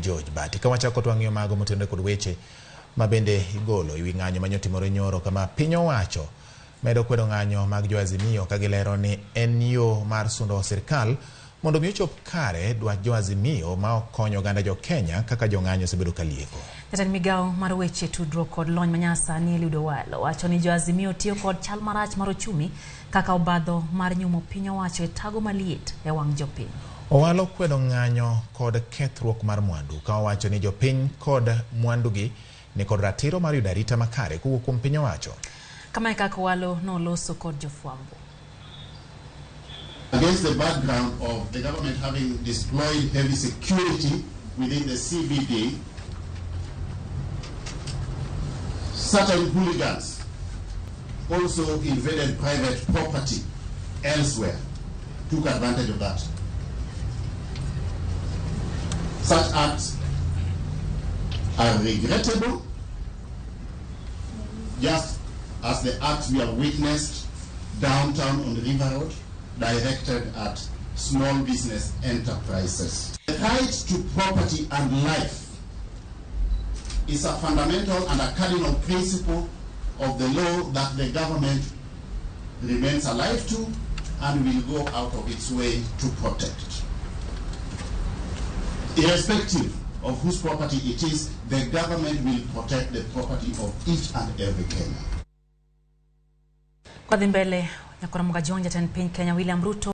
George Bati. Ka wachako to wang'iyo mago motenore kod weche ma bende igolo e wi ng'anyo manyotimore nyoro kama piny owacho medo kwedo ng'anyo mag jo Azimio ka gilero ni en yo mar sundo sirkal mondo mi ochop kare dwach jo Azimio ma ok konyo oganda jo Kenya kaka jong'anyo osebedo ka lieko. Jatend migawo mar weche tudruok kod lony manyasani Eliud Owalo wacho ni jo Azimio tiyo kod chal marach mar ochumi kaka obadho mar nyumo piny owacho e tago maliet e wang' jopiny. Owalo kwedo ng'anyo kod kethruok mar mwandu ka owacho ni jopiny kod mwandugi ni kod ratiro mar yudo arita makare kowuok kuom piny owacho. Kama e kaka Owalo noloso kod jofwambo. Against the background of the government having deployed heavy security within the CBD, certain hooligans also invaded private property elsewhere, took advantage of that. Such acts are regrettable, just as the acts we have witnessed downtown on the River Road, directed at small business enterprises. The right to property and life is a fundamental and a cardinal principle of the law that the government remains alive to and will go out of its way to protect. Irrespective of whose property it is, the government will protect the property of each and every Kenyan. Kwadhi mbele, Nyakora Mugajong, jatend piny Kenya William Ruto.